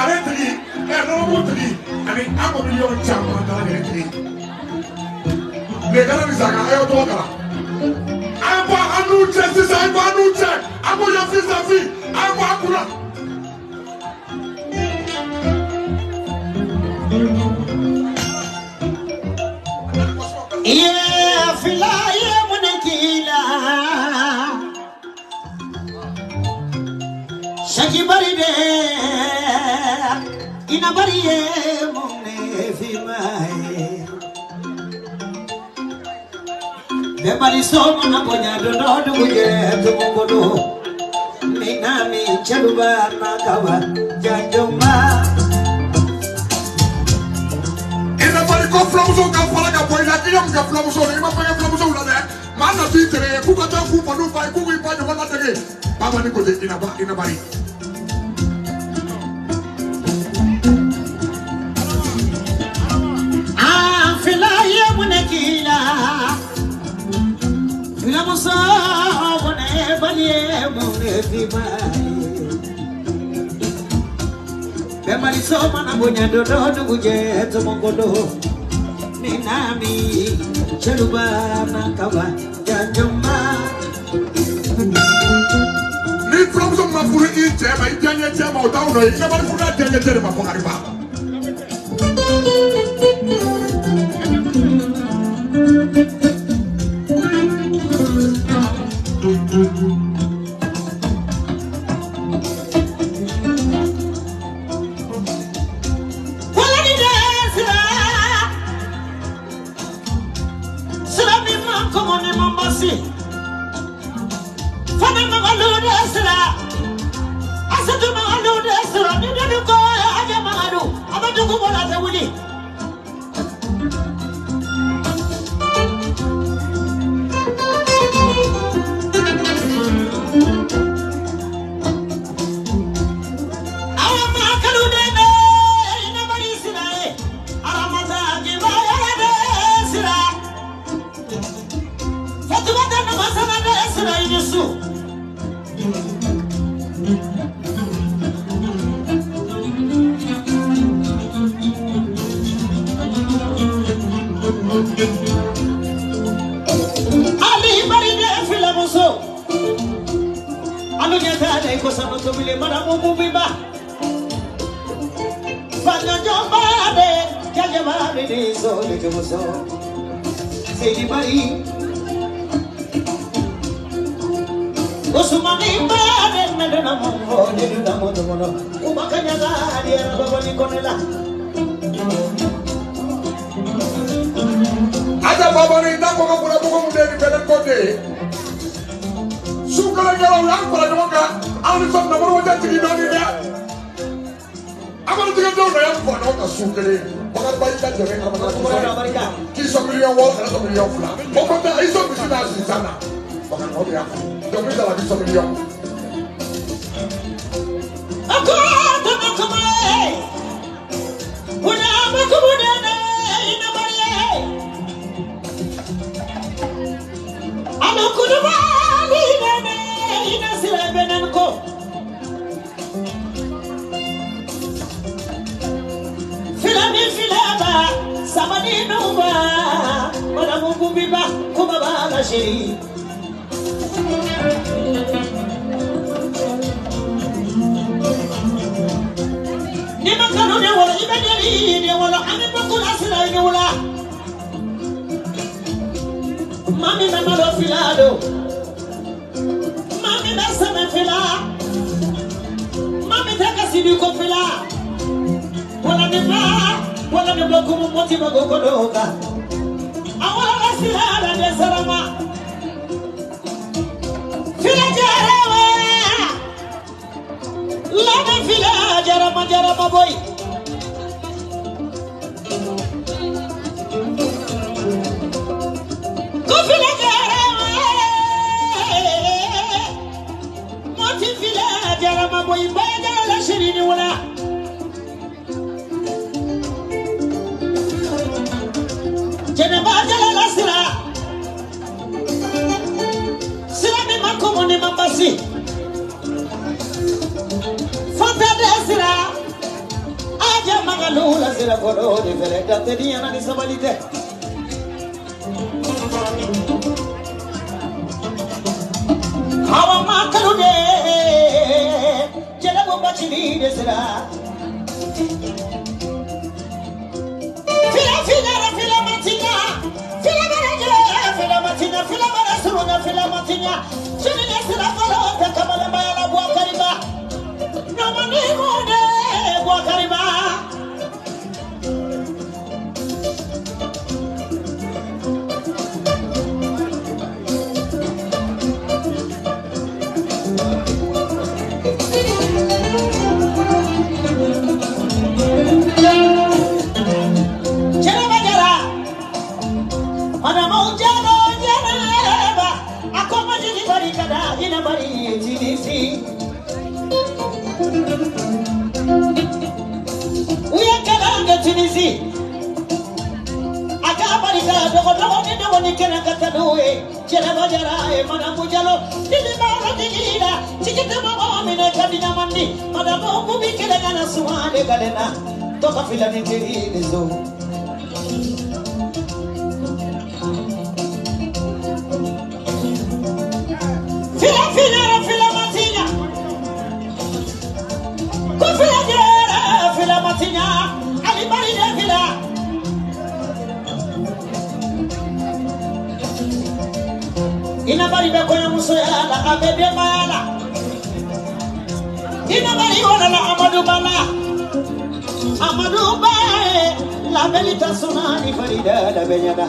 Tare tigi, nɔnɔmugu tigi, ani an ko miliyɔn caman dala tigi. Nin kana nin saga, a y'aw tɔgɔ kalan. A ye bɔ an n'u cɛ sisan, a ye bɔ an n'u cɛ, an b'u ye vis-à-vis, a ye bɔ an kunna. Ye fila ye mun k'i la Saki bari de ina bari ye mun ne fima ye Be bari so mana bonya do do dugu jɛ tumungodo Mina mi chaluba na kawa janjoma Ina bari ko fulamuso ka fara ka bɔ i la, k'i ye mun kɛ fulamuso la, i ma fɛn kɛ fulamuso la dɛ. Maa na t'i tere ye, k'u ka taa k'u fa n'u fa ye, k'u k'i ba ɲɔgɔn ladege. Baba ni ko ten, ina ba, ina bari. Ah, fila ye mun k'i la Filamuso mun bali ye mun fima ye Be bari so mana bonya do do dugu jɛ tumungodo Mina mi chaluba na kawa janjoma Ni fulamuso ma furu i cɛ ma, i diyaɲɛ cɛ ma, o t'anw nɔ ye. Ina bari furu n'a diyaɲɛ cɛ de ma, Bakari ba. Wala ni de sira Sira mi man komo ni man basi Fana ma alu de sira Asatu ma alu de sira Ni de ko aja ma alu Abadu ko wala te wuli Awa ma kalu de ne ina bari sira e Aramata ki ba ya de sira Fatuma de na masana de sira inisu Ali bari de filamuso Alu nyata de ko sanu tobile maramu mubiba Fanya jomba de jaljaba de so le joso Seydi bari Usmani ba de na mo de na mo mo Umakanya ga di araba ni konela Aja baba ni n'a ko ka fura bugu mun de ni bɛlɛ ko de. Su kelen kɛra u y'an fara ɲɔgɔn kan, anw ni sɔn namuru tɛ jigin dɔɔnin dɛ. An kɔni tigɛ denw na y'an fara ɲɔgɔn kan su kelen. Bakari ba y'i ka dɛmɛ adamadenya k'i sɔn miliyɔn 6 kana sɔn miliyɔn 2. O ko tɛ, i sɔn misi n'a sisan na. Bakari o de y'a fɔ. Dɔnkili da la k'i sɔn miliyɔn. Ako tama kuma e Una makubude ne ina bari e Alo kudubali ne ina sira benen ko Fila ni filaba sabani nuba Madamu bubiba kuma ba la shiri Ni makanu ne wala ibadeli ne wala ani bakul asira ne wala Mami me malo filado Mami me seme fila Mami te kasi ko fila Wala ne ba wala ne bloku mu moti bago kodoka Awala la sira la de sarama Fila jarawa La de fila jarama jarama boy Ko fila jarama Moti fila jarama boy baja la shirini wala Jene baja la sira sera fɔlɔ de fɛrɛ dantɛ di ɲana ni sabali tɛ. Awa makalu de jɛnɛbɔ bacili de sera. Fila fila fila matina fila bɛrɛ fila matina fila bɛrɛ surunya fila matina sini de sera fɔlɔ tɛ kamalenbaya la Bouakariba. Namani mɔde Bouakariba. Fila fila fila matina ko fila jara fila matina ali bari de fila ina bari be ko muso ya la abebe mala ina bari wala la Amadou Bala Amadou Ba la belita sunani farida la benyada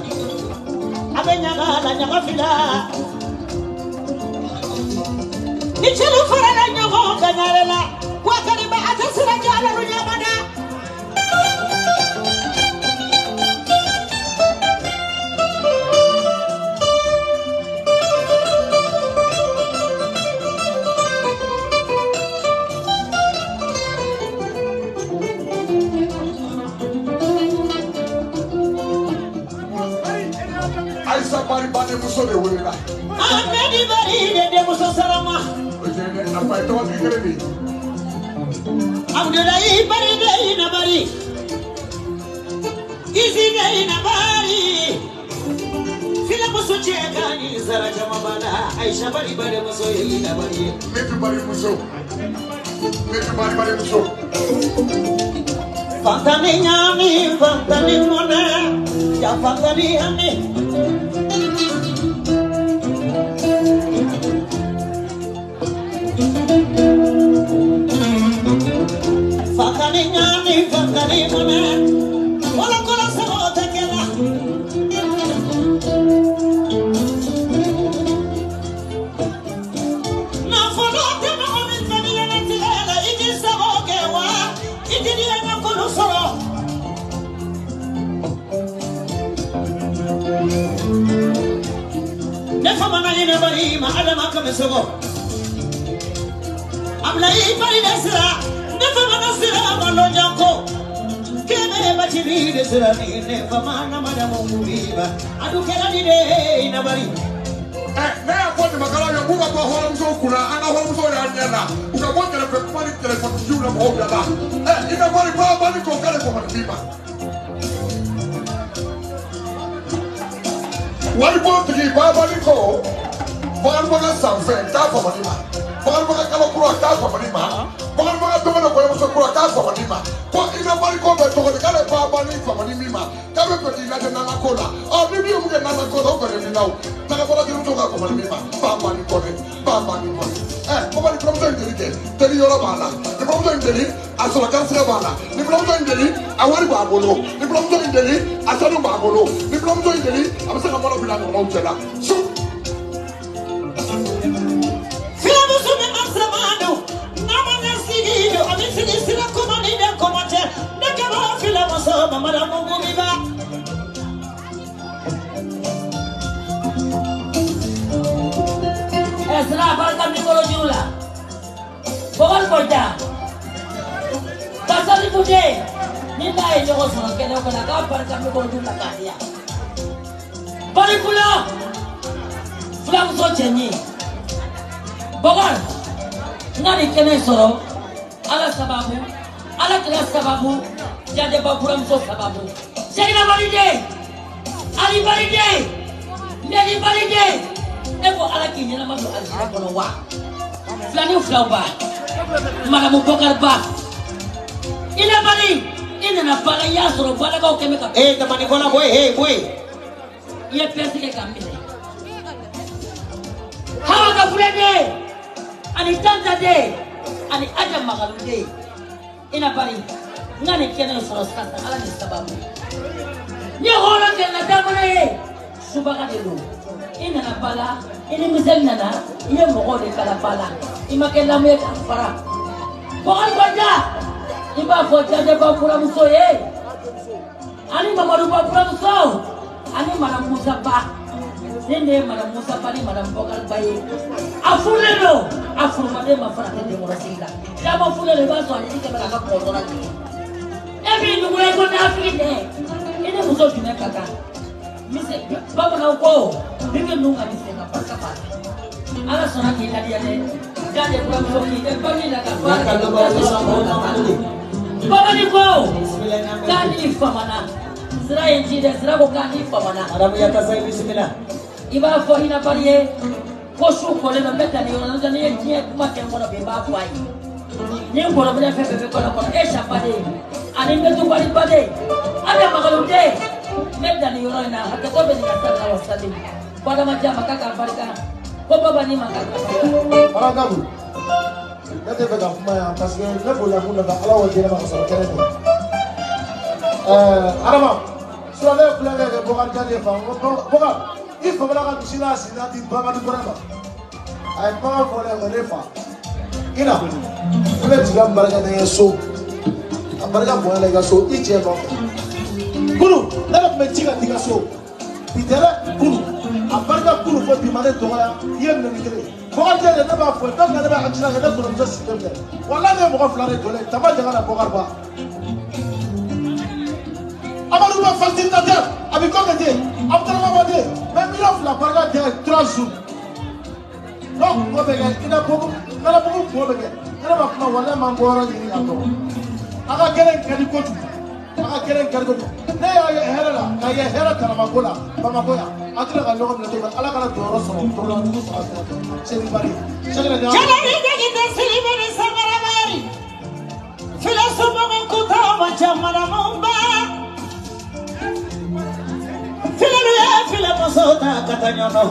abenyada la nyaga fila ni chelu farala nyogo kanyarela kwa kariba atasira jala runyamana. Aïssa Bari Bade Muso de welela. Amedi Bari de Muso Sarama. Abdoulaye Bari de ina bari. Izi de ina bari. Fila muso chekani zara jamabala. Aïssa Bari Bade Muso ina bari. Metu Bari Muso. Metu Bari Bade Muso. Fantani nyami, fantani mone, ya fantani ami. Fantani nyami, fantani mone, wala kola sabota kela. Na folo te mo min familia na tilela, iji sabo kewa, iji dia na kulu soro. Ne fama na ina bari ma adama kamisogo. Ablaye bari desira, ne fama na sira malo janko. Kebe bachiri desira ni ne fama na madamu mubiba. Adu kela ni de ina bari. Ne y'a fɔ ɲamakalaw ye k'u ka bɔ hɔrɔnmusow kunna an ka hɔrɔnmusow y'an ɲɛ na u ka bɔ kɛrɛfɛ kuma ni telefɔni la mɔgɔw da la i ka bɔ ni ba ba ni ko k'ale kɔmɔni d'i ma. Wari bɔ tigi ba ba ni ko Bakariba ka sanfɛn k'a famani ma Bakariba ka kalo kura k'a famani ma Bakariba ka dumuni kɔɲɔmuso kura k'a famani ma ko i ka wari ko bɛ cogo di k'ale ba ba ni famani min ma k'a bɛ fɛ k'i lajɛ nana ko la ɔ ni min ye mun kɛ nana ko la o bɛnnen b'i la o taga bɔra jelimuso ka famani min ma ba ba ni kɔnɛ ba ba ni kɔnɛ Bakari buramuso in deli kɛ teli yɔrɔ b'a la ni buramuso in deli a sɔrɔ garisɛgɛ b'a la ni buramuso in deli a wari b'a bolo ni buramuso in deli a sanu b'a bolo ni buramuso in deli a bɛ se ka malo bila ɲɔgɔnnaw cɛ la su. Sira barika mikoro juru la Bokar Koita Kasali Bude ni n'a ye ɲɔgɔn sɔrɔ kɛnɛ kɔnɔ a k'a barika mikoro juru la k'a di yan Barikula fulamuso cɛɲi Bokar n ka nin kɛnɛ sɔrɔ Ala sababu Ala kira sababu Jadeba buramuso sababu Sekina Balide Ali Balide Neli Balide e ko Ala k'i ɲɛnama don alijinɛ kɔnɔ wa filani filaw ba Madamu Bokar Ba Ina Bali i nana bala i y'a sɔrɔ balakaw kɛmɛ ka Eh, tamani bɔla boy, hey boy. I ye pɛrɛsi kɛ ka minɛ Hawa ka filɛ den ani Tanta den ani Aja Magalu den Ina Bali n ka nin kɛnɛ in sɔrɔ sisan Ala ni sababu n ye hɔrɔn kɛ ladamu ye subaga de don i nana ba la i ni misɛli nana i ye mɔgɔw de kala ba la i ma kɛ lamu ye k'a fara Bokari Banja i b'a fɔ Jadeba buramuso ye ani Mamadu Ba buramuso ani Madamu Musa Ba ne de ye Madamu Musa Ba ni Madamu Bokari Ba ye a furulen don a furumaden ma fara tɛ denkɔrɔsigi la caman furulen don i b'a sɔrɔ a ɲini kɛmɛ k'a ka kɔrɔtɔ jigin e b'i nugu ye ko nafigi tɛ i ni muso jumɛn ka kan mise bamananw ko bibi ninnu ka mise ka barika b'a la Ala sɔnna k'i ladiya dɛ Jade buramuso k'i tɛ bange la ka baara kɛ Babani ko k'a n'i famana sira ye n ci dɛ sira ko k'a n'i famana Madamu Yakasa bisimila. I b'a fɔ Ina Bali ye ko su kolen don n bɛ taa nin yɔrɔ la n'o tɛ n'i ye diɲɛ kuma kɛ n kɔnɔ bi n b'a fɔ a ye ni n kɔrɔminɛ fɛn fɛn bɛ kɔnɔ kɔnɔ e sabaden ani Mɛtubali baden Ala Magalu den n bɛ dan nin yɔrɔ in na hakɛto bɛ nin ka sa la wa sali ko Adama Jama k'a ka barika ko baba ni ma k'a ka barika. Barakabu, ne tɛ fɛ ka kuma yan parce que ne bolila kun nɔfɛ Ala y'o di ne ma ka sɔrɔ kɛnɛ tɛ. Adama, sinon ne ye kulonkɛ kɛ Bokari Jade fan ko Bokari i famana ka misi n'a sen di Babani Kɔrɛ ma. A ye kumakan fɔ ne ye ne fa. Ina, ne bɛ jigin ka barika da i ka so. A barika bonya la i ka so i cɛ nɔfɛ. Kunu, ne yɛrɛ tun bɛ ci ka t'i ka so. Bi tɛ dɛ, kunu. A barika kunu fo bi ma ne dɔgɔya i ye minɛni kelen. Bokari Jade ne b'a fɔ don min na ne bɛ accident kɛ ne kɔrɔmuso sigilen filɛ. Walahi ne ye mɔgɔ fila de jɔlen ye Tama Janga na Bokari Ba. Amadou Ba facilitateur a bɛ kɔ ten Abdourahmane Ba den n bɛ miliyɔn fila barika di 3 jours. N'o kungo bɛ kɛ i na bugu nana bugu kungo bɛ kɛ ne ma kuma walahi ma n bɔ yɔrɔ ɲini ka dɔn. A ka kɛnɛ in ka di kojugu a ka kɛnɛ in ka di kojugu ne y'a ye hɛrɛ la k'a ye hɛrɛ karamako la Bamakɔ yan a tɛna ka ɲɔgɔn minɛ cogo min Ala kana jɔyɔrɔ sɔrɔ tɔgɔla jugu sɔrɔ a sira fɛ Seri Bari Sɛgɛrɛ de Jalari jagite silibiri sangarabari. Fila somɔgɔ kuta ma ca Madamu Ba. Filalu ye fila muso ta ka taa ɲɔnɔ.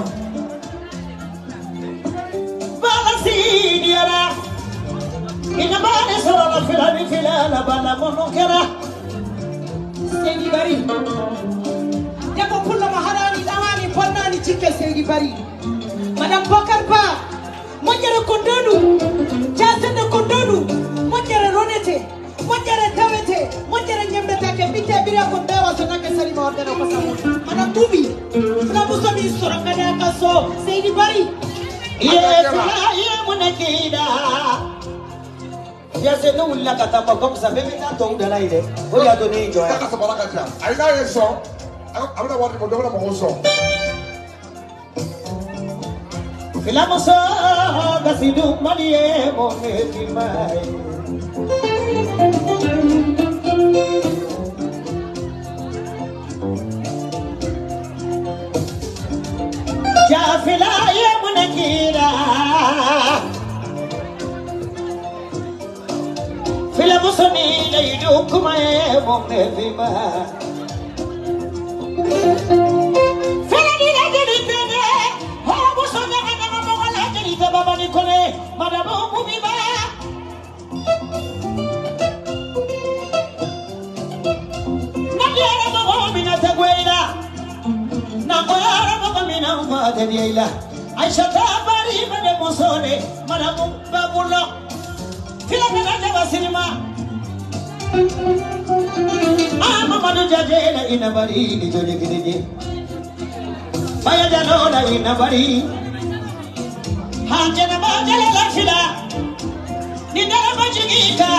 Bala sidiyara. Ina bani sɔrɔla fila ni fila la bala minnu kɛra. Seydi Bari debbo pullo mo haɗani ɗawani bonnani jikke Seydi Bari Madame Bokar Ba moƴƴere ko ndonu jasende ko ndonu moƴƴere ronete moƴƴere tawete moƴƴere ñembetake ɓitte ɓira ko mbewa so nangue salima ordena ko samu Madame Toubi fulamuso min soro gaɗa ka so Seydi Bari Iye fila iye mun k'i da. Yase ne wulila ka taa comme ça bɛɛ bɛ taa tɔw da la yen dɛ o de y'a to ne y'i jɔ K'a yan. ka samara ka ca ayi n'a ye sɔn a bɛna wari di ma dɔ bɛna mɔgɔw sɔn. Filamuso gasidu mali ye mo ne fima ye. Ja fila ye mun k'i da. Filamuso ni layidu kuma ye mo ne fima. Fila ni la jeli tɛnɛ. Hɔrɔnmuso ɲaga ɲaga mɔgɔ la jeli tɛ Babani Kone. Madamu Bubiba. Nagiyara mɔgɔ min na tɛ gwe i la. Nagoyara mɔgɔ min na n fa tɛ diya i la. Aïssata Bari bɛ muso de Madamu Babulɔ. Fila kana jaba sinima. Ah Mamadu Jaje la ina bari ni joli kirije. Baya jalo la ina bari. Hanjena ba jala la fila. Ni dara ba jigita.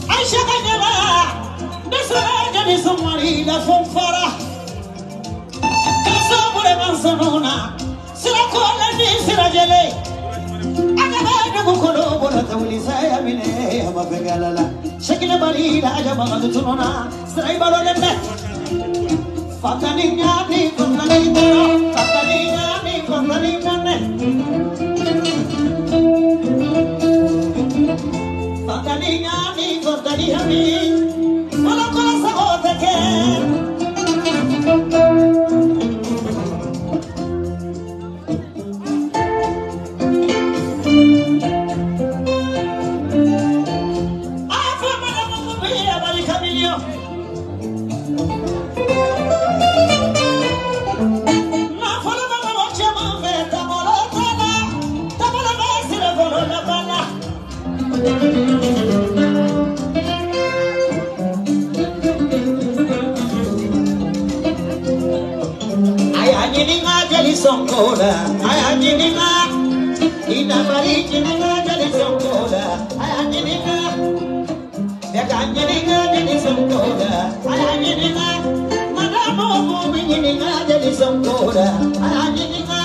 Aisha ka jaba. Nesara jadi sumari la fomfara. Kaso bure mansanuna. Sira kola ni sira jele. Aga ba Kolo bolo tawuli saya mine ama bengalala Shekina bari la ajama tunona Sarai balo lemme Fatani nyani fatani toro Fatani nyani fatani mone Fatani nyani fatani hami Wala kola sago teke Songola, ayajininga, inabari jininga jali songola, ayajininga, bekajininga jali songola, ayajininga, madamo mumininga jali songola, ayajininga.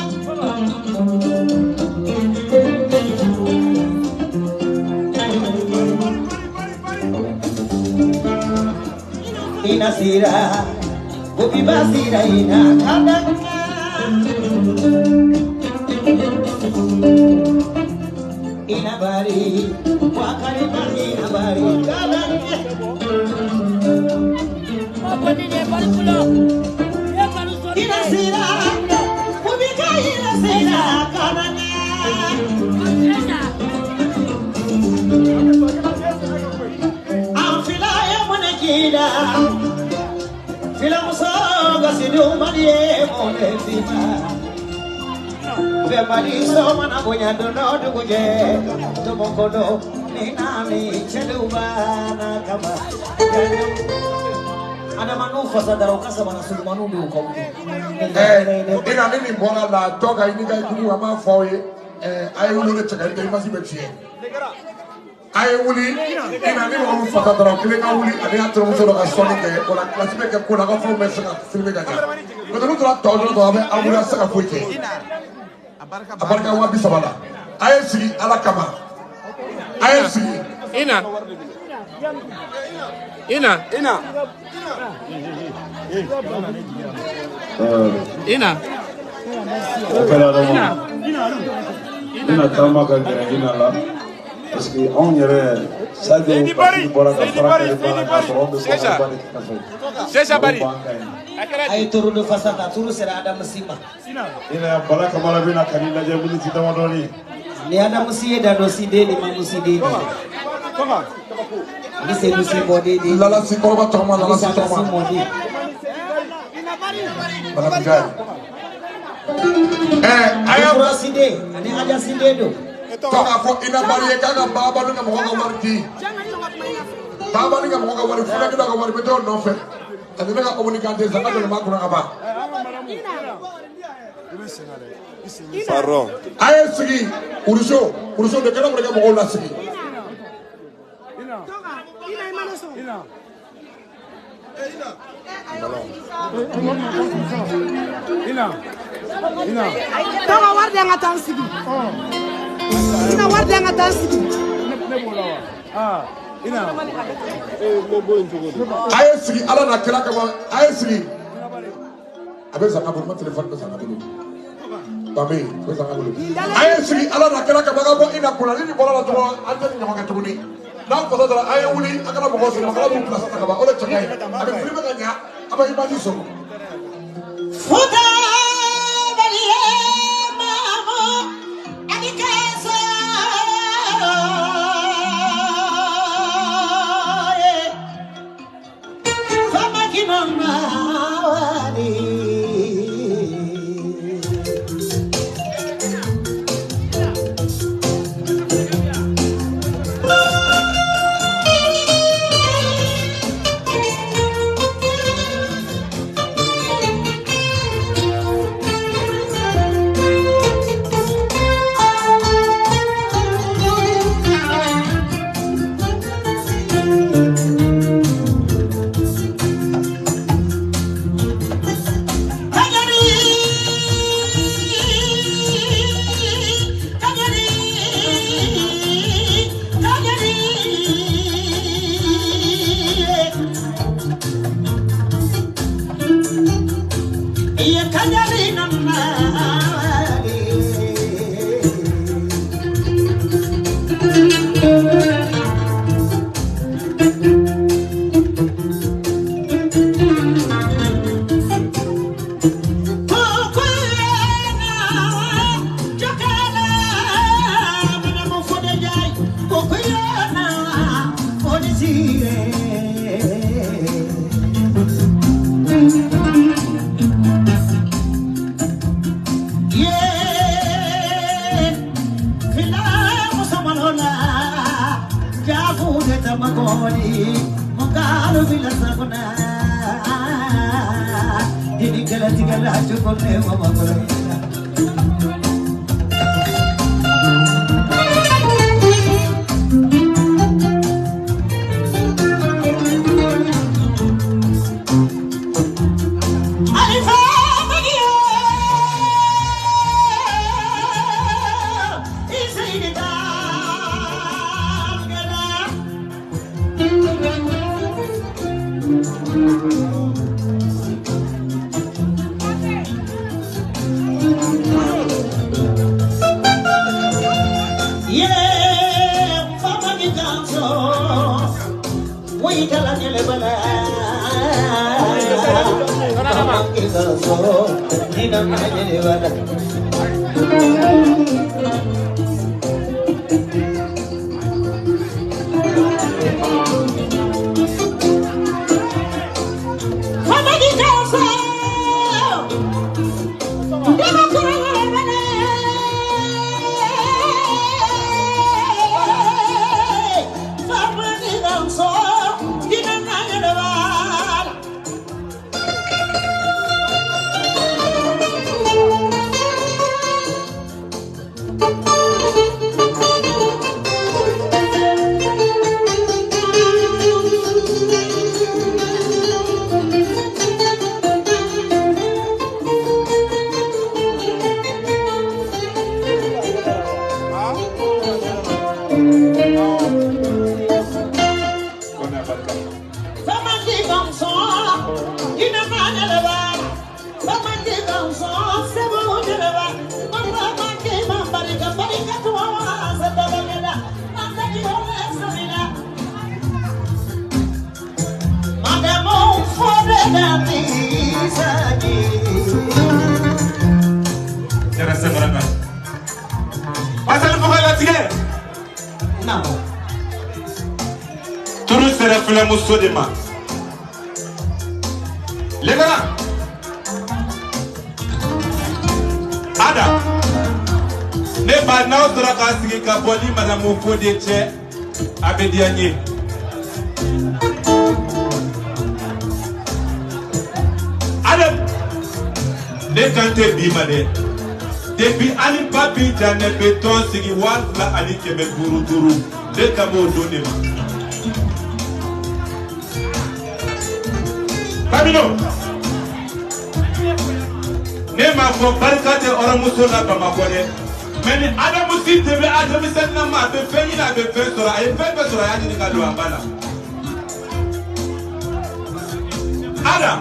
Inasira, gopi basira ina kadanga. Inabari, wakariba inabari, kalange. Inasira, ubika inasira, kalange. Amfila ya munekida, fila musoga sinumaliye monefima. Vemaliso mana bonya dono duguje tomokodo ni nani chelubana kama ana manu fasa daro kasa mana sulmanu du ko ina nini mbona la toka inika ikumu ama foye aye wuli ne chaka ite imasi betie aye wuli ina nini mo fasa daro kile ka wuli ani atro muso do ka soni ke ola classe be ke ko la ka fo me saka filme ka ja ko to to to to abe amura saka foye abarka wa bisabala aye sigi ala kama aye sigi ina ina ina ina ina taama ka gɛrɛ ina la parce que anw yɛrɛ Sadio Bari bɔra ka fara ka sɔrɔ anw bɛ sɔrɔ ka kɛrɛfɛ. Sesa Bari. A ye toro de fasa ta turu sera Adamu si ma. Ina Bala Kamara bɛna ka n'i lajɛ miniti damadɔni. Ni Adamu si ye Dado si den ni Mamu si den. Ni Seydou si bɔden den. Lala si kɔrɔba tɔgɔma Lala si tɔgɔma. Bala Mujayi. A y'a Kura si den ani Aja si den don. Tɔ k'a fɔ ina bari ye k'a ka baaba ni ka mɔgɔ ka wari di. Baaba ni ka mɔgɔ ka wari fulakɛ dɔ ka wari bɛ t'o nɔfɛ. Ani ne ka communicant sanga dɔ de b'a kunna ka ban. Pardon. A ye sigi uruso uruso de kɛnɛ kɛ mɔgɔw lasigi. Tɔgɔ wari di an ka taa n sigi. Ina wari di an ka taa n sigi. A ye sigi ala n'a kira kama a ye sigi. A bɛ zanga bolo n ma telefɔni bɛ zanga bolo. Danbe a bɛ zanga bolo. A ye sigi ala n'a kira kama a ka bɔ ina kunna ni nin bɔra la dɔrɔn an tɛ nin ɲɔgɔn kɛ tuguni. N'aw fasa dɔrɔn a ye wuli a kana mɔgɔw sɔrɔ makala b'u bila sisan ka ban o de cɛ ka ɲi. A bɛ filime ka ɲa a bɛ image sɔrɔ. Futa baliye mamo ani kasa fama kinoma wali. Tamakoni Mokalo bila sagona Dini kala tigala chukone mama kore. Depuis Ali Papi Jane Beton sigi 2000 ani 555 ne ka b'o don de ma. Babino ne m'a fɔ barika tɛ hɔrɔnmuso la Bamakɔ dɛ mais ni Adamu si de bɛ a denmisɛnnin na ma a bɛ fɛn ɲini a bɛ fɛn sɔrɔ a ye fɛn bɛɛ sɔrɔ a y'a ɲini ka don a ba la. Adam.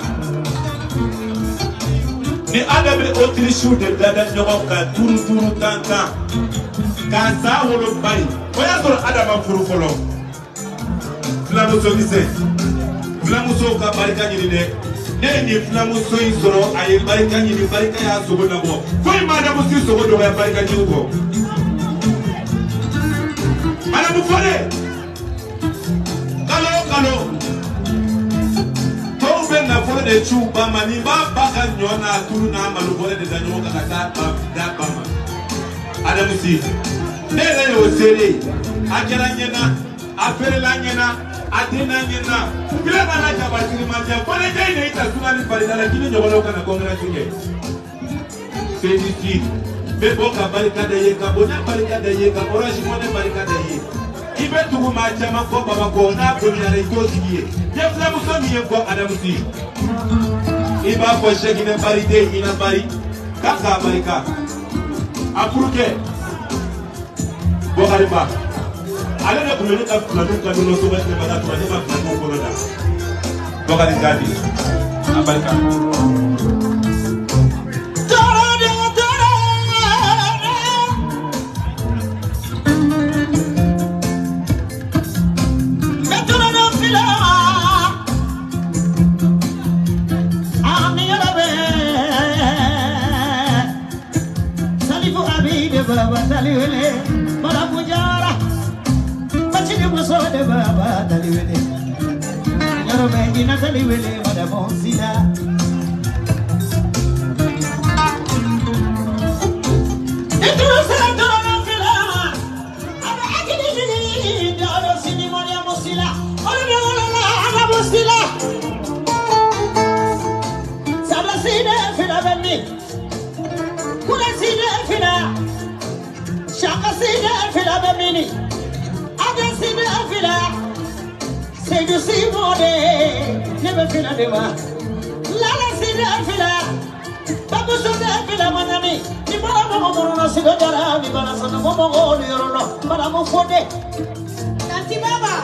Ni Adam bɛ Autriche de dada ɲɔgɔn kan duuru duuru tan tan k'a san woloba ye o y'a sɔrɔ Adam ma furu fɔlɔ. Filamuso kisɛ filamusow ka barika ɲini dɛ ne ye nin filamuso in sɔrɔ a ye barika ɲini barika y'a sogo labɔ foyi ma Adamu si sogo dɔgɔya barika ɲini kɔ. Adamu Fode kalo o kalo. Bɛ nafolo de ci u ba ma ni b'a ba ka ɲɔ n'a tulu n'a malo bɔrɛ de da ɲɔgɔn kan ka taa d'a ba ma. Adamu si ne yɛrɛ y'o seere ye a kɛra n ɲɛna a feerela n ɲɛna a denna n ɲɛna kile nana jabatiri ma jɛ fɔlɛjɛ in de y'i ta suna ni farida la k'i ni ɲɔgɔnnaw kana concurrence kɛ. Seyidi si n bɛ bɔ ka barika da i ye ka bonya barika da i ye ka orange money barika da i ye. I bɛ tugu maa caman kɔ Bamakɔ n'a bonyana i t'o tigi ye. N ye filamuso min ye fɔ Adamu si i b'a fɔ Sɛkinɛ Bari den Ina Bari k'a k'a barika a furukɛ Bɔkari Ba ale de tun bɛ ne ka filaniw ka nɔnɔ soba tilema ka tura ne ma filaniw kɔnɔ da Bɔkari Jaabi a barika. Shaka sine fila bɛ mini. Ada sine fila. Seydou Simone ne bɛ fila de ma. Lala sine fila. Babu sine fila manami. Ni bala mɔgɔ minnu na siga jara ni bala sanu mɔgɔ ni yɔrɔ la. Bala mo fɔ de. Tanti Baba.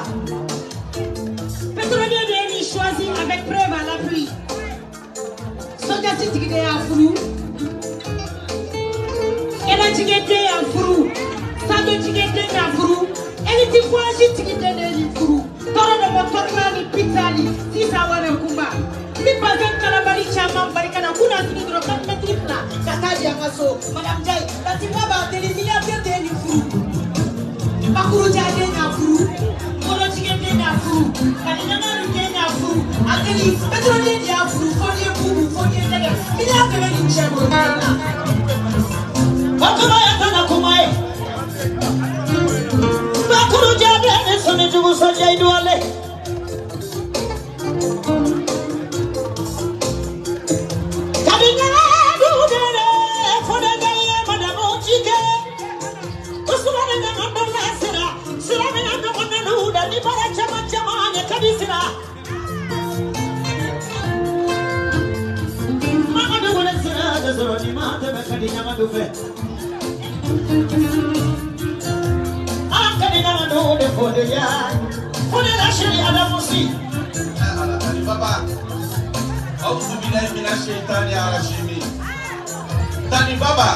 Pétrolier de ni choisi avec preuve à l'appui. Soja tigi de y'a furu. Ena jige den y'a furu. Sado jige den y'a furu. Eliti voyage tigi den de y'i furu. Tɔɔrɔ de ma tɔɔrɔ ni pizza ni sisan wɛrɛ kunba. Ni bazɛn kalabali caman barika na k'u na sigi dɔrɔn 4 mètres fila ka taa di an ka so. Madame Ndiaye, Tanti Baba deli milliardaire de ye nin furu. Bakuruja den y'a furu. Kɔrɔ jige den y'a furu. Kadi den y'a furu. A deli pétrolier de y'a furu. Fo ni ye bubu fo ni ye tɛgɛ. Milliard de bɛ nin cɛ bolo. Bakuma ya kana kuma ye. Bakuruja den ni sɔnni jugu sɔnja i duwale. Kadi ɲagadu dere fo de gaye madamu jike. Usumane ɲaga la sira. Sira min na ɲɔgɔn nanu da ni baara caman caman ye kadi sira. Mamadu wele sira de sɔrɔ ni ma tɛmɛ kadi ɲagadu fɛ. Tani Baba, Tani Baba,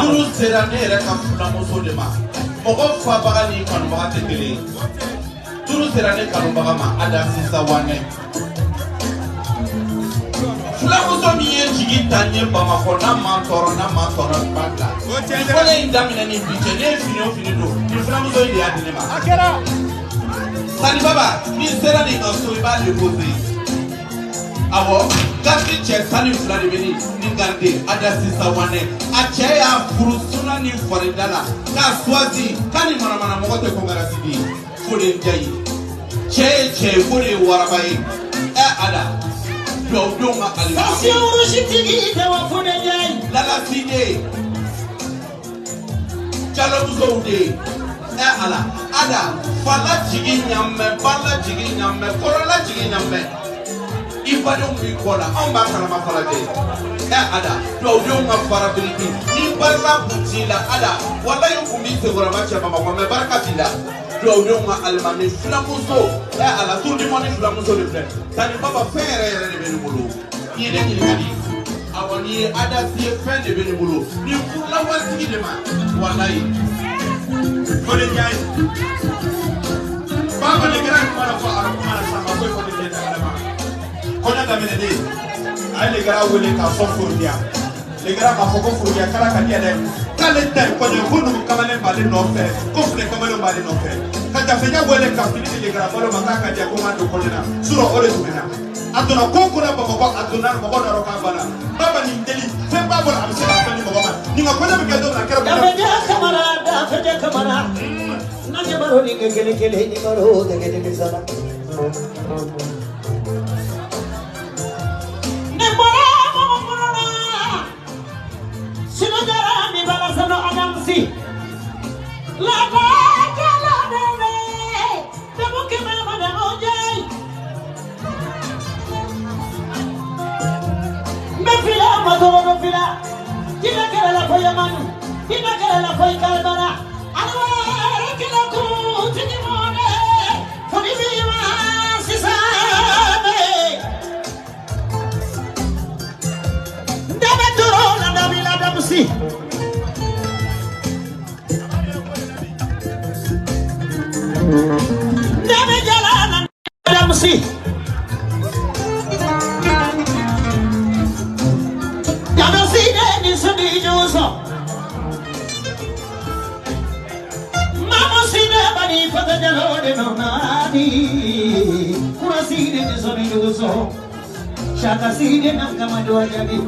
turu sera ne yɛrɛ ka fulamuso de ma. Mɔgɔ fabaga ni kanubaga tɛ kelen ye. Turu sera ne kanubaga ma Ada Sisa Wane. Fulamuso min ye jigi ta n ye Bamakɔ n'a ma tɔɔrɔ n'a ma tɔɔrɔ ba bila. Nin kɔlɛ in daminɛ ni bi cɛ ne ye fini o fini don nin fulamuso in de y'a di ne ma. Tani Baba, n'i sera nin ka so i b'a déposer. Awɔ, garde cɛ 12 de bɛ ni garde Ada Sisa Wane. A cɛ y'a furu suna ni farida la k'a choisi k'a ni manamana mɔgɔ tɛ kɔnkɛrɛsi bi fo de Ndiaye. Cɛ ye cɛ ye fo de ye waraba ye. Ɛ Ada, duwawudenw ka alimami. Station rouge tigi tɛ wa fo de Ndiaye. Lala Sine, Jalomusow de. Ɛ Ala, Ada, fala jigin ɲamɛ, bala jigin ɲamɛ, kɔrɔla jigin ɲamɛ. I badenw b'i kɔ la, anw b'a kalama falajɛ. Ɛ Ada, duwawudenw ka fara biriki, ni barika kun t'i la Ada, walayi kun b'i senkɔrɔma cɛ Bamakɔ mɛ barika t'i la. Duwawudenw ka alimami filamuso, ɛ Ala, tour du monde filamuso de filɛ. Tani Baba, fɛn yɛrɛ yɛrɛ de bɛ ne bolo. N'i ye ne ɲininka nin, awɔ n'i ye Ada si ye fɛn de bɛ ne bolo. Nin furula waritigi de ma, walayi. O de Ndiaye. Baba le kɛra kuma na fɔ arabu kuma na sisan ma foyi fɔ ne tɛ ala ma. Kɔɲɔ daminɛnen a ye Legara wele k'a fɔ Forokiya. Legara k'a fɔ ko Forokiya k'ala ka di yan dɛ. K'ale ta ye kɔɲɔ ye ko numu kamalen b'ale nɔfɛ ko funɛ kamalen b'ale nɔfɛ. Ka Jafeja wele ka fini di Legara balo ma k'a ka di yan ko n ka don kɔɲɔ na. Surɔ o de tun bɛ na. A donna ko ko la Bamakɔ a donna mɔgɔ dɔ k'a banna. Baba nin deli fɛn b'a bolo a bɛ se k'a fɛn di mɔgɔ ma. Nin ka kɔɲɔ bɛ kɛ don min na a kɛra. Dafeja Kamara, Dafeja Kamara. N'an ye baro ni kɛ kelen kelen ni baro kɛ kelen kelen sara. Ni bɔra mɔgɔ kɔnɔ la, sinojara ni balasano Adamsi. Lada jala dɛmɛ, dɛmɛ kɛmɛ ma dɛmɛ jɛ. N bɛ fila ma tɔgɔ bɛ fila, jinɛ kɛra la fɔ Yamani, jinɛ kɛra la fɔ Ikalibara. Aliwa kɛlɛ kun tigi mɔnɛ, foli b'i ma sisan bɛ. Dɛmɛ toro la dabila damusi. Dɛmɛ jala la damusi. Damusi de ni sudi juso. Mamusi de bani fata jalo de nonani. Kurasi de ni sudi juso. Shaka si de namkamadu ajabi.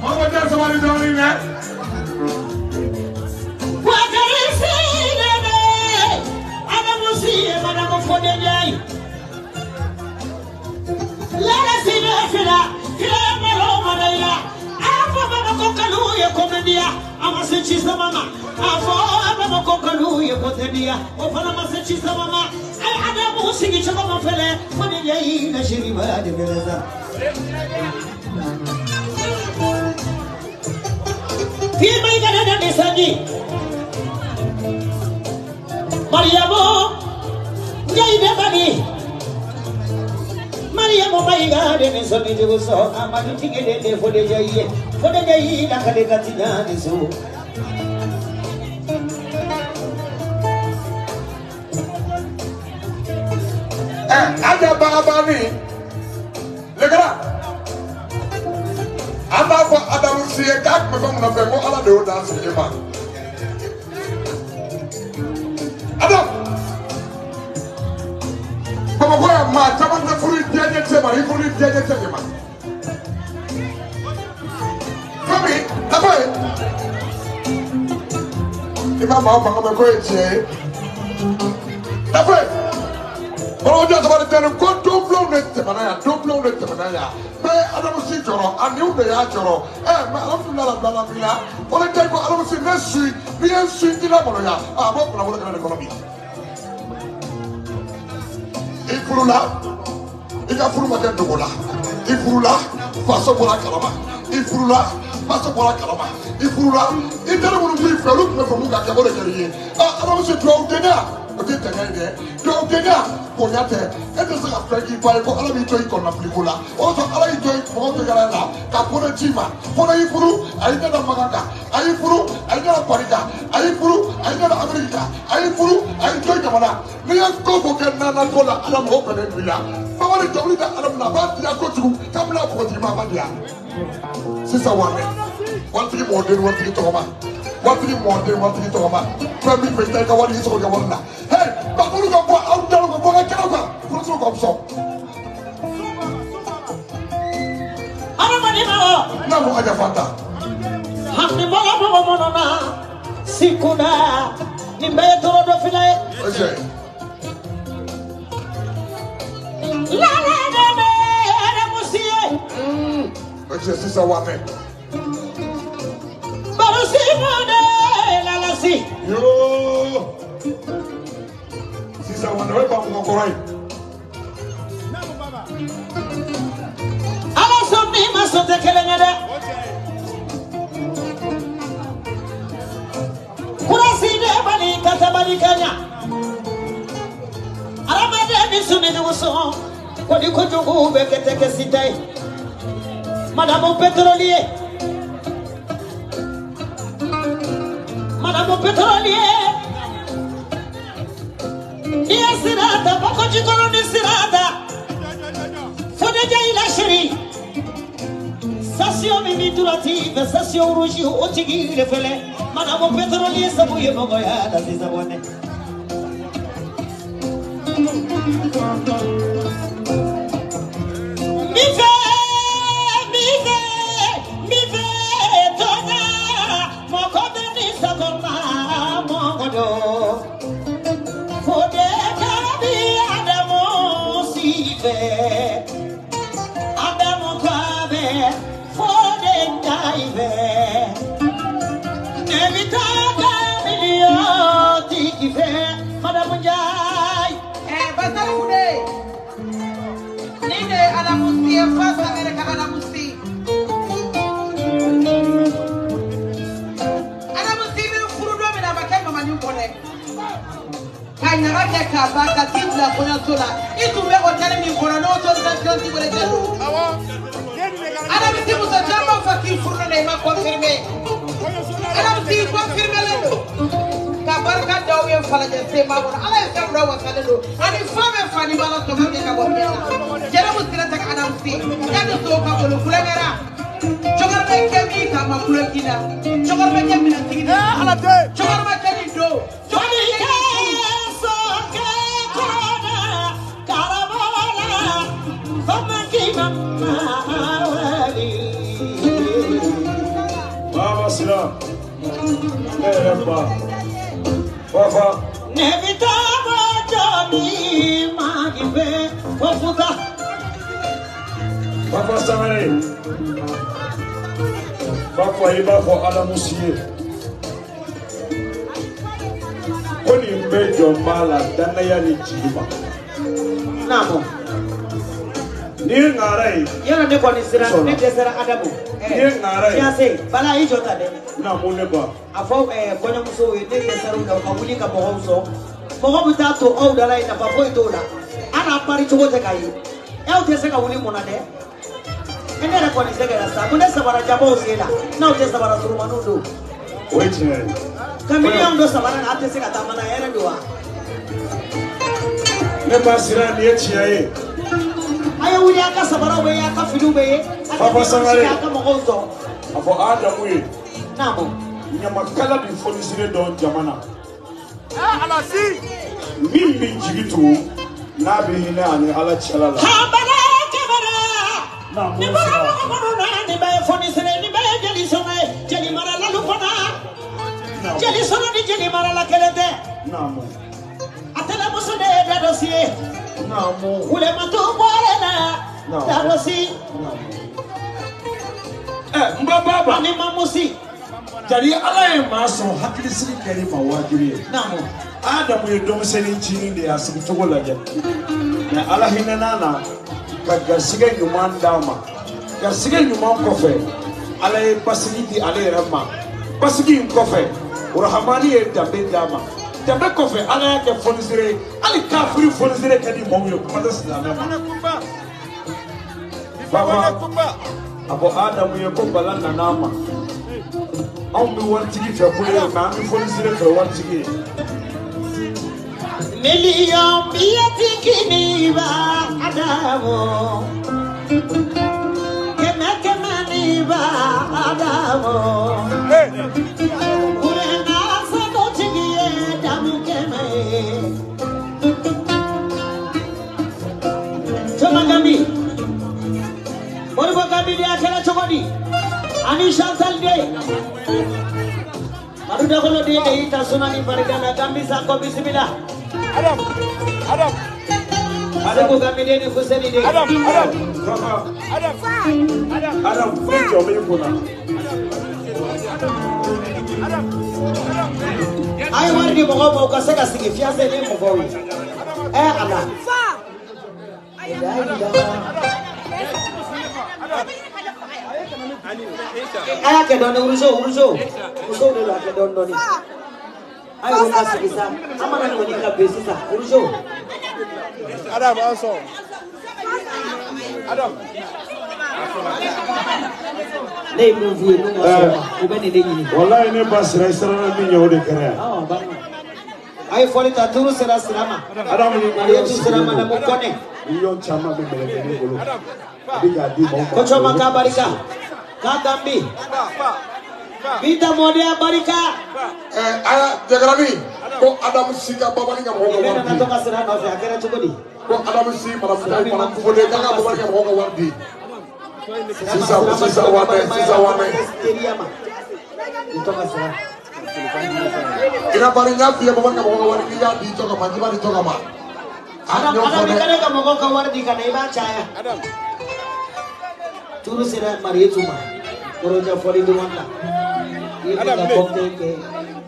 Mama jar sabali dɔɔni dɛ. Wakari si de de. Adamu si ye madamu fode jai. Lala si de fila. Fila malo madaila. Afa baba ko kalu ye komendia. Ama si se ci sama ma a fɔ Bamakɔ kanu ye kɔtɛbiya o fana ma se ci sama ma ayi Adamu sigi cogo ma fɛlɛ fo ni ɲɛ y'i la siriba de fɛlɛ sa. Fima i kana na nisanji Mariamu Njayi de bani Mariamu mayiga de nisoni jugu so amadu tige de fode jayi fode jayi la kale katina ni so Aja bagabani legara an b'a fɔ Adamu si ye k'a tun bɛ fɛn mun nɔfɛ ko Ala de y'o dan sigi e ma Adamu Bamakɔ yan maa caman tɛ furu diyaɲɛ cɛ ma i furu diyaɲɛ cɛ de ma fɛn min nafa ye i ma maa fanga mɛn k'o ye tiɲɛ ye nafa ye bɔlɔjɔ sabali tɛ ko donfilenw de tɛmɛna yan donfilenw de tɛmɛna yan bɛɛ ye Adamu si jɔrɔ ani de y'a jɔrɔ mɛ alhamdulilayi rabbil alamin o de tɛ ko Adamu si ne su n'i ye su i la maloya a b'o kunnafoni kɛnɛ de kɔnɔ bi i furula i ka furu ma kɛ dogo la i furula faso bɔra kalama i furula faso bɔra kalama i furula i teri minnu b'i fɛ olu tun bɛ fɛ mun ka kɛ o de kɛra i ye Adamu si duwawu denya o tɛ tɛgɛ ye dɛ duwawu denya bonya tɛ e tɛ se ka fɛn k'i ba ye ko Ala b'i to i kɔnɔnafili ko la o y'a sɔrɔ Ala y'i to i mɔgɔ to yala la ka bɔnɛ ci ma fɔlɔ y'i furu a y'i ɲɛda Makan kan a y'i furu a y'i ɲɛda Paris kan a y'i furu a y'i ɲɛda Amérique kan a y'i furu a y'i to i jamana n'i ye ko ko kɛ nana ko la Ala mɔgɔ bɛnnen don i la Famani dɔnkili da Ala min na a b'a diya kojugu kabini a bɔgɔtigi ma a b'a diya sisan wa waritigi mɔden waritigi tɔgɔma waritigi mɔden waritigi tɔgɔma fɛn min fɛ i taa i ka wari i sɔrɔ i ka wari la hey bakuru ka bɔ aw dalaw ka bɔ ka kɛnɛw kan furuso ka sɔn. Adamaden ma n'a fɔ Aja Fanta. Hami mɔgɔ mɔgɔ minnu na sikunda nin bɛɛ ye tɔɔrɔ dɔ fila ye. O ye tiɲɛ ye. Lala dɛmɛ Adamu si ye. O ye tiɲɛ sisan wa mɛ. Barusi mɔdɛ lalasi. Yoo. Sisan wa o ye bamakɔ kɔrɔ ye. Ala sɔn min ma sɔn tɛ kelen ye dɛ. Kurasi de bali ka sabali ka ɲa. Adamaden ni sunnijugu sɔn ko ni kojugu bɛ kɛ tɛ kɛ sita ye. Madamu pétrolier. Madamu pétrolier. Ni ye sira ta Bakoji kɔnɔ ni sira ta. Fodé i la chérie. Station min b'i droite fɛ station rouge o tigi de fɛlɛ. Madamu pétrolier sabu ye mɔgɔya la sisan kɔni. Mi fɛ mi fɛ mi fɛ tɔɲa mɔgɔ bɛ ni sakɔma mɔgɔ dɔ. Fodé kabi Adamu si fɛ Adamu kabe Fodé Njayi fɛ. Ne bi taa ka miliyɔn tigi fɛ Madamu Njayi. Basal Fude ni de Adamu si ye fa Sangare ka Adamu si. Adamu si bɛ furu don min na a ma kɛ mamani kɔ dɛ. Ka ɲaga kɛ k'a ban ka t'i bila kɔɲɔso la i tun bɛ hôtel min kɔnɔ n'o autorisation t'i bolo i tɛ don. Adamu si muso caman fa k'i furu don i ma confirmé. Adamu si confirmé len don. Ka barika d'aw ye falajɛ senba kɔnɔ Ala ye fɛn dɔ wasalen don ani fa bɛ fa ni bala tɔmɔ kɛ ka bɔ fiɲɛ na jɛnɛbu sira tɛ ka Adamu si yanni so ka bolo kulonkɛra cɛkɔrɔba kɛ min k'a ma kulon k'i la cɛkɔrɔba kɛ minɛntigi la cɛkɔrɔba kɛ nin don Fani kɛ sokɛ kɔnɔ karabala famaki mama wali. Baba Sira ne yɛrɛ ba. Fafa. Ne bi taa bɔ jɔnni magi fɛ fo futa. Fafa Sangare. Fafa i b'a fɔ Adamu si ye. Ko nin bɛɛ jɔn b'a la danaya ni jigi ma. Naamu. Ni ye ŋara ye. Yɔrɔ ne kɔni sera ne dɛsɛra Adamu. Ni ye ŋara ye. Fiancé Bala i jɔ ta dɛ. Naamu ne ba. A fɔ kɔɲɔmusow ye ne dɛsɛra u la u ka wuli ka mɔgɔw sɔn. Mɔgɔ bɛ taa to aw da la yen nafa foyi t'o la. Hali a pari cogo tɛ k'a ye. Aw tɛ se ka wuli mun na dɛ. Ne yɛrɛ kɔni sɛgɛnna sa ko ne sabara jabaw sen la n'aw tɛ sabara surumaniw don. O ye tiɲɛ ye. Ka miliyɔn don sabara la a tɛ se ka taa mana hɛrɛ don wa. Ne ba sira nin ye tiɲɛ ye. A ye wuli a ka sabaraw bɛ ye a ka finiw bɛ ye. Papa Sangare. A ka mɔgɔw sɔn. A fɔ Adamu ye. Naamu. Ɲamakala bi fonisire dɔn jama na. Ala si. Min bɛ jigi tugu n'a bɛ hinɛ ani Ala cɛla la. Kabala kabala. Ni bɔra mɔgɔ minnu na nin bɛɛ ye fonisire nin bɛɛ ye jeli sɔnna ye jeli maralalu fana. Jeli sɔnna ni jeli marala kelen tɛ. Naamu. A tɛnɛmuso de ye dadɔsi ye. Naamu. Wulematu bɔra la. Dadɔsi. N ba baba. Ani mamusi. Jali Ala ye maa sɔn hakilisigi kɛli ma wajibi ye. Naamu. Adamu ye denmisɛnnin cinin de ye a sigicogo lajɛ. Mɛ Ala hinɛna na ka garisigɛ ɲuman d'a ma. Garisigɛ ɲuman kɔfɛ Ala ye basigi di ale yɛrɛ ma. Basigi in kɔfɛ Rahamani ye danbe d'a ma. Danbe kɔfɛ Ala y'a kɛ fonisere ye. Hali kafiri fonisere ka di maaw ye kuma tɛ silamɛ ma. Baba a fɔ Adamu ye ko bala nana a ma. Anw bɛ waritigi fɛ ko ye mɛ an bɛ fonisere fɛ waritigi ye. Miliyɔn biyetigi ba Adamu. Kɛmɛ kɛmɛ ni ba Adamu. Kurenga sanutigi ye damu kɛmɛ ye. Joma Gambi. Moribo Gambi de a kɛra cogo di? Ani Chantal de. Madu Dakolo de y'i ta suna ni barika la Gambi Sako bisimila. Adam, Adam. Seko Gambi de ni Fuseni de. Adam, Adam. Adam, Adam. Adam, ne jɔ bɛ i kunna. A ye wari di mɔgɔw ma u ka se ka sigi fiancé ni mɔgɔw ye. Ɛ Ala. A y'a kɛ dɔɔni wuruzo wuruzo. Musow de don a kɛ dɔɔni dɔɔni. A ye ka sigi sa an mana ɲɔni ka ben sisan wuruzo. Adam an sɔn. Adam. Ne ye mun f'u ye n'u ma sɔn ma u bɛ nin de ɲini. Walayi ne ba sira i siranna min ɲɛ o de kɛra yan. A ye fɔli ta turu sera sira ma. Adamu ni Mariyetu sera madamu Kɔnɛ. Miliyɔn caman bɛ mɛlɛkɛ ne bolo. A bɛ k'a di maaw ma. Ko caman k'a barika. K'a Gambi. Binta mɔdenya barika. Aya Jagarabi ko Adamu si ka babani ka mɔgɔw ka wari di. Ne nana to ka sira nɔfɛ a kɛra cogo di? Ko Adamu si madame Fode k'a ka babani ka mɔgɔw ka wari di. Sisan sisan wa mɛ sisan wa mɛ. I to ka sira. I ka bari n y'a f'i ye babani ka mɔgɔw ka wari k'i y'a di tɔgɔ ma k'i b'a di tɔgɔ ma. Adamu i ka ne ka mɔgɔw ka wari di ka na i b'a caya. Turu sera Mariyetu ma. Kɔrɔja fɔli duman la. I bɛ ka cocktail kɛ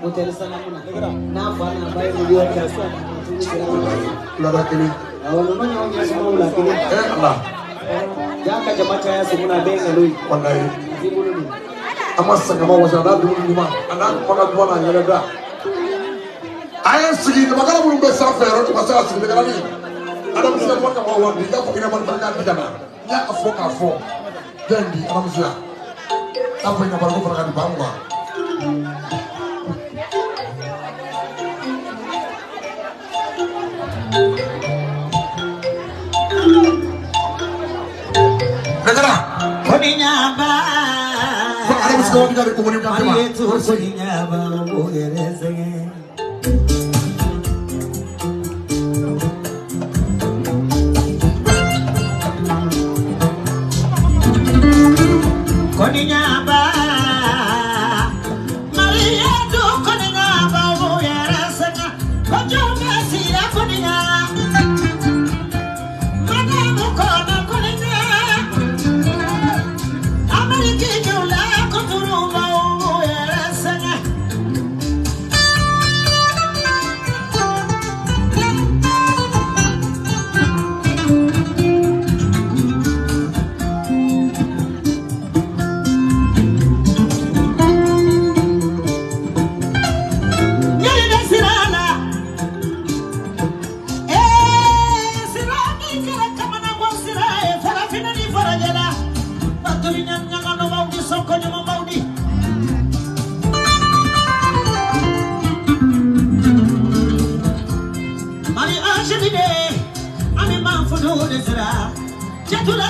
hôtel Sanamu na. N'a fa n'a ba ye miliyɔn ta. Turu sera Mariyetu. Wulada kelen. Awɔ ninnu ɲɔgɔn ɲɛ sumaw la kelen. Ala. Ja ka jama caya sumu na a bɛɛ ye nkalon ye. Walayi. A t'i bolo de. An ma sɛgɛn ma wasa a n'a dumuni ɲuman a n'a kumakan duman n'a yɛlɛ da. A ye sigi ɲamakala minnu bɛ sanfɛ yɔrɔ u ka se ka sigi nɛgɛlanin. Adamu si ka kuma ka mɔgɔw wari di i k'a fɔ k'i na k'a di ka na. N y'a fɔ k'a fɔ. Jɔn di Adamu si la. K'a fɔ i na ko fana ka di ba mugan. Nɛgɛla. Koninyaba. Ko Adamu si ka wari di ka di komoni kan ma. Mariyetu koninyaba o yɛrɛ sɛgɛn. Koninyaba. Mariyetu koninyaba o yɛrɛ sɛgɛn. Kojo bɛ sira koninya. Madamu kɔnɔ koninya. Ameriki jula kuturuba o yɛrɛ sɛgɛn.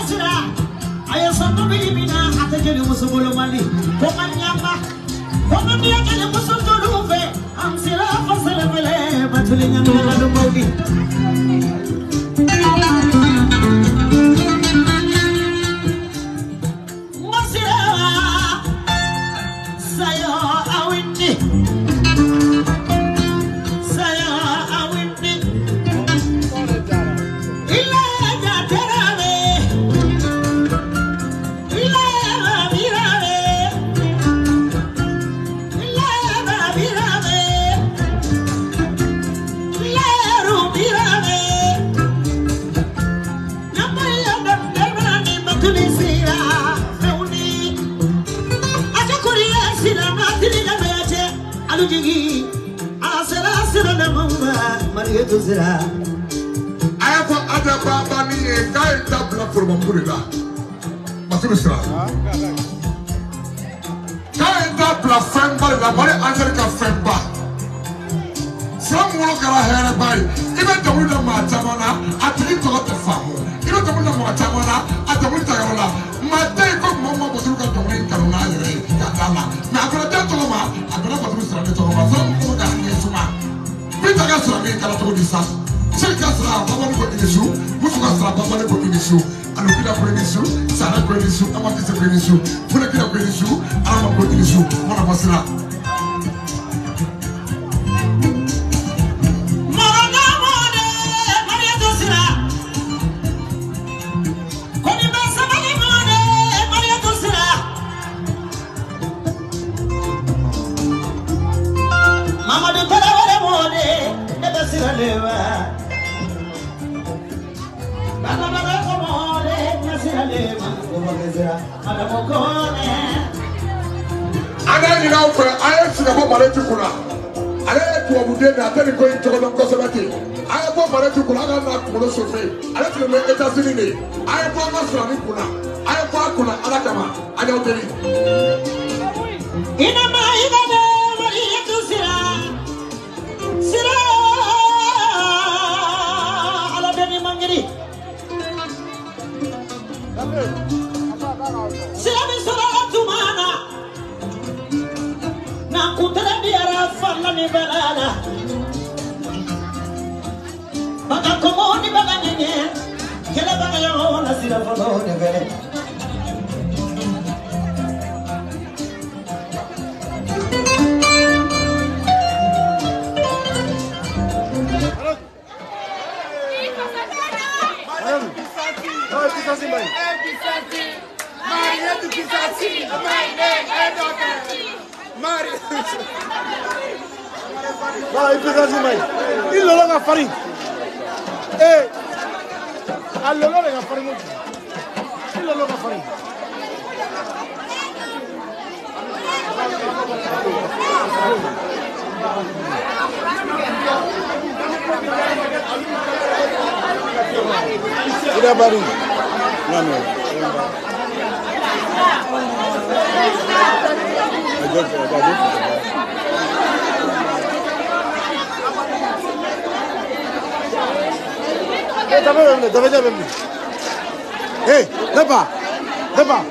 Sira aye sɔnnu bili min na a tɛ jeli muso bolo mali ko ka ɲama ko ka miya jeli muso joliw fɛ an sera fasɛlɛfɛlɛ batuli ɲamina la mawdi. A y'a fɔ Aja Baba ni ye k'a ye da bila forobakuru de la Basiru Sira k'a ye da bila fɛnba de la Mali Angel ka fɛnba sira min wolo kɛra hɛrɛba ye i bɛ dɔnkili da maa caman na a tigi tɔgɔ tɛ faamu i bɛ dɔnkili da maa caman na a dɔnkili ta yɔrɔ la maa tɛ yen ko maa ma Basiru ka dɔnkili in kanu n'a yɛrɛ ye ka d'a la mɛ a fana tɛ tɔgɔ ma a bɛna Basiru Sira de tɔgɔ ma sira min wolo k'a ɲɛ suma Peter ka sira min kɛra cogo di sa Seri ka sira babani ko i ni su Musu ka sira babani ko i ni su Alukida ko i ni su Sara ko i ni su Amakise ko i ni su Funekida ko i ni su Alama ko i ni su Mana bɔ sira. An y'a ɲini aw fɛ a ye sigi bɔ Mareti kunna ale ye tubabuden de ye a tɛ nin ko in cogo dɔn kosɛbɛ ten a ye bɔ Mareti kunna a ka n'a kunkolo sofe ale tun bɛ Etats-Unis de a ye bɔ an ka sɔrɔni kunna a ye bɔ a kunna Ala kama an y'aw deli. Sira Ala bɛ mangiri Sira bɛ sɔrɔ la tuma na na kuntala diyara fala ni balala baga komo ni baga ɲɛɲɛ kɛlɛ baga yɔrɔ la sira fɔlɔ de fɛ. I lolo ka farin ee a lolo de ka farin kojugu i lolo ka farin. Ida bari nami. Eh, t'avais même. Hey, là-bas, là-bas.